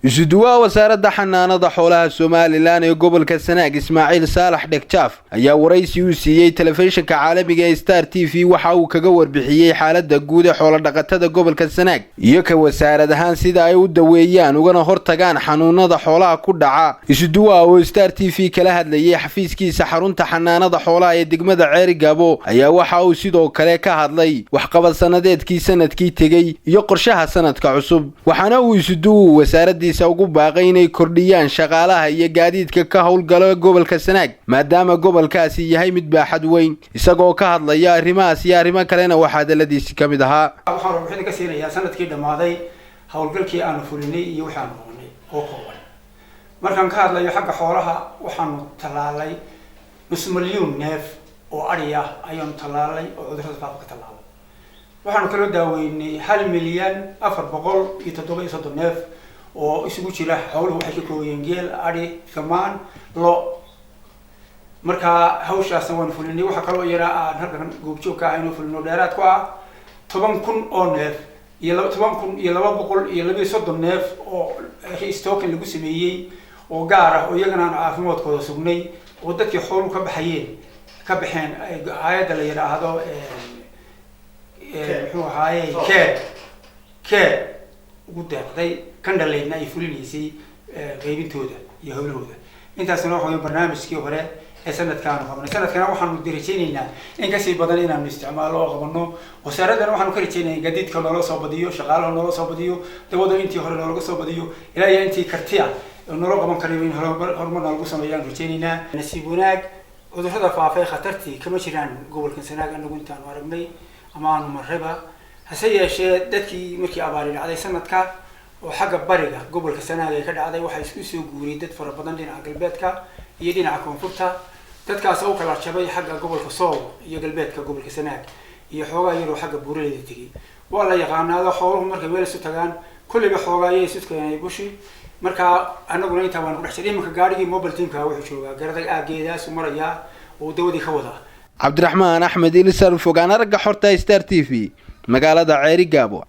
Isuduwaha Wasaaradda Xanaanada Xoolaha Somalilan ee gobolka Sanaag, Ismaaciil Saalax Dhegjaaf, ayaa waraysi uu siiyey telefishinka caalamiga ee Star TV waxa uu kaga warbixiyey xaalada guud ee xoolodhaqatada gobolka Sanaag iyo ka wasaarad ahaan sida ay u daweeyaan ugana hortagaan xanuunada xoolaha ku dhaca. Isuduwaha oo Star TV kala hadlayay xafiiskiisa xarunta xanaanada xoolaha ee degmada Ceerigaabo ayaa waxa uu sidoo kale ka hadlay waxqabad sanadeedkii sanadkii tegey iyo qorshaha sanadka cusub, waxaana uu isuduwu wasaaradiisa ugu baaqay inay kordhiyaan shaqaalaha iyo gaadiidka ka howlgala gobolka Sanaag, maadaama gobolkaasi yahay mid baaxad weyn. Isagoo ka hadlaya arrimahaas iyo arrimo kalena waxaa hadaladiisi ka mid ahaa: Waxaan warbixin ka siinayaa sanadkii dhammaaday howlgalkii aanu fulinay iyo wixii aanu qabanay oo kooban. Markaan ka hadlayo xagga xoolaha, waxaanu tallaalay nus malyuun neef oo adhi ah ayaanu tallaalay oo cudurrada faafa ka tallaalay. Waxaanu kaloo daaweynay 1,000,437 neef oo isugu jira. Xooluhu waxay ka koobayeen geel, adhi, gamaan, lo. Markaa hawshaasna waanu fulinay. Waxaa kaloo iyana aan halkan goobjoog ka ah inuu fulino dheeraad ku ah 10,000 oo neef iyo 10,232 neef oo restocking lagu sameeyey oo gaar ah, oo iyagana aan caafimaadkooda sugnay, oo dadkii xooluhu ka baxayeen ka baxeen hay'adda la yidhaahdo, muxuu ahaaye, CARE ugu deeqday, Candlelight-na ay fulinaysay qaybintooda iyo howlahooda. Intaasna waxa weya barnaamijkii hore ee sanadkaanu qabanay. Sanadkana waxaanu rajaynaynaa in kasii badan inaanu isticmaalo oo qabano. Wasaaraddana waxaanu ka rajaynaya gaadiidka noola soo badiyo, shaqaalaha noola soo badiyo, dawada intii hore noolaga soo badiyo, ilaa iyo intii karti ah noola qaban karayo in horumar noolagu sameeyo aanu rajaynaynaa. Nasiib wanaag, cudurrada faafay khatartii kama jiraan gobolkan Sanaag anagu intaanu aragnay ama aanu marrayba. Hase yeeshee, dadkii markii abaari dhacday sanadka oo xagga bariga gobolka Sanaag ay ka dhacday, waxaa isku soo guuriyay dad fara badan dhinaca galbeedka iyo dhinaca koonfurta. Dadkaas oo u kala jabay xagga gobolka Sool iyo galbeedka gobolka Sanaag iyo xoogaa yaroo xagga buuraleyda tegey. Waa la yaqaanaado, xooluhu markay meel isu tagaan kulliba xoogaa ayay isu keenay bushi. Markaa anaguna intaa waanu kudhex jiray. Iminka gaarigii mobile team-ka wuxuu joogaa Garadag aageedaasu marayaa oo dawadii ka wadaa. Cabdiraxmaan Axmed Ilisar, fogaan aragga xorta Star TV, magaalada Ceerigaabo.